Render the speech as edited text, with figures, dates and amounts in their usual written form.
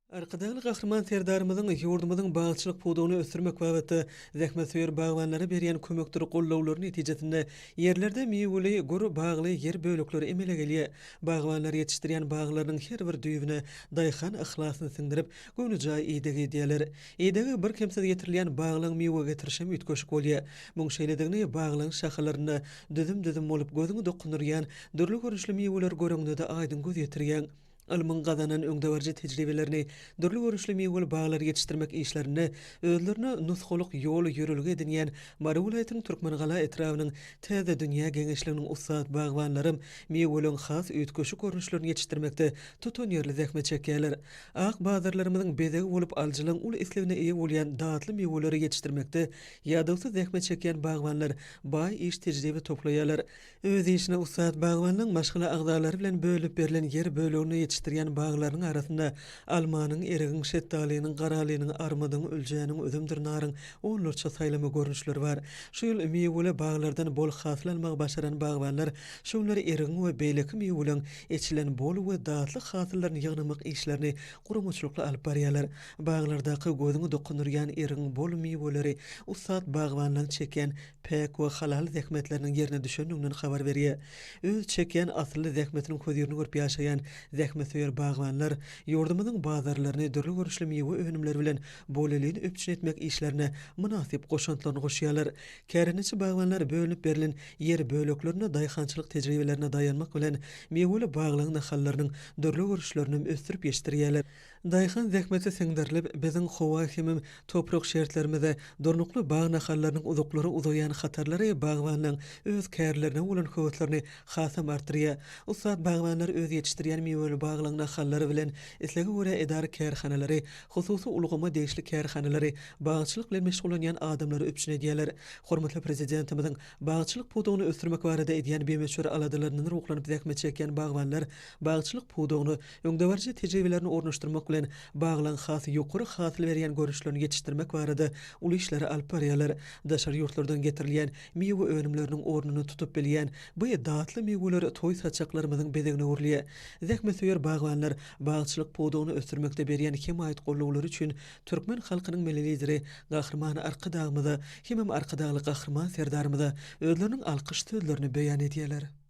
Arkadagly Gahryman Serdarymyzyň ýurdumyzyň bagçylyk pudagyny ösdürmek babatda zähmetsöýer bagbanlara berýän kömekdir gollawlary netijesinde ýerlerde miweli, gür bagly ýer bölekleri emele gelýär. Bagbanlar ýetişdirýän baglarynyň her bir düýbüne daýhan yhlasyny siňdirip, göwnejaý ideg edýärler. Idegi birkemsiz ýetirilýän baglaryň miwe getirişem üýtgeşik bolýar. Muň şeýledigini baglaryň şahalarynda düzüm-düzüm bolup gözüňi dokundyrýan dürli görnüşli miweleri göreňde-de aýdyň göz ýetirýäň. Ylmyň gazanan öňdebaryjy tejribelerini dürli görnüşli miweli baglary ýetişdirmek işlerinde özlerine nusgalyk ýol-ýörelge edinýän Mary welaýatynyň Türkmengala etrabynyň Täze dünýä geňeşliginiň ussat bagbanlaram miweleriň has üýtgeşik görnüşlerini ýetişdirmekde tutanýerli zähmet çekýärler. Ak bazarlarymyzyň bezegi bolup alyjylaryň uly islegine eýe bolýan datly miweleri ýetişdirmekde ýadawsyz zähmet çekýän bagbanlar baý iş tejribe toplaýarlar. Öz işine ussat bagbanlaryň maşgala agzalary bilen bölünip berlen ýer böleginde ýetişdirýän baglarynyň arasynda almanyň, erigiň, şetdalynyň, garalynyň, armydyň, üljäniň, üzümdir naryň onlarça saýlama görnüşleri bar. Şu ýyl miweli baglardan bol hasyl almagy başaran bagbanlar şu günler erigiň we beýleki miweleriň eçilen bol we datly hasyllaryny ýygnamak işlerini guramaçylykly alyp barýarlar. Baglardaky gözüňi dokundyrýan erigiň bol miweleri ussat bagbanlaryň çekýän päk we halal zähmetleriniň ýerine düşendiginden habar berýär. Öz çekýän asylly zähmetiniň hözirini görüp ýaşaýan zähmetsöýer bagbanlar ýurdumyzyň bazarlaryny dürli görnüşli miwe önümleri bilen bolelin üpjün etmek işlerine mynasyp goşantlaryny goşýarlar. Kärendeçi bagbanlar bölünip berlen ýer böleklerinde daýhançylyk tejribelerine daýanmak bilen miweli baglaryň nahallarynyň dürli görnüşlerinem ösdürip ýetişdirýärler. Daýhan zähmeti siňdirilip, biziň howa hemem toprak şertlerimize durnukly bag nahallarynyň uzaklara uzaýan hatarlary bagbanlaryň öz kärlerine bolan höweslerini hasam artdyrýar. Ussat bagbanlar öz ýetişdirýän miweli baglaryň nahallary bilen islege görä edara-kärhanalary, hususy ulgama degişli kärhanalary, bagçylyk bilen meşgullanýan adamlary üpjün edýärler. Hormatly Prezidentimiziň bagçylyk pudagyny ösdürmek barada edýän bimöçber aladalaryndan ruhlanyp zähmet çekýän bagbanlar bagçylyk pudagyny Öňdebaryjy tejribelerini ornaşdyrmak bilen, baglaryň has ýokary hasyl berýän görnüşlerini ýetişdirmek barada uly işleri alyp barýarlar. Daşary ýurtlardan getirilýän miwe önümleriniň ornuny tutup bilýän bu datly miweler toý saçaklarymyzyň bezegine öwrülýär. Zähmetsöýer bagbanlar bagçylyk pudagyny ösdürmekde berýän hemaýat-gollawlary üçin türkmen halkynyň Milli Lideri Gahryman Arkadagymyza hemem Arkadagly Gahryman Serdarymyza özleriniň alkyş sözlerini beýan edýärler.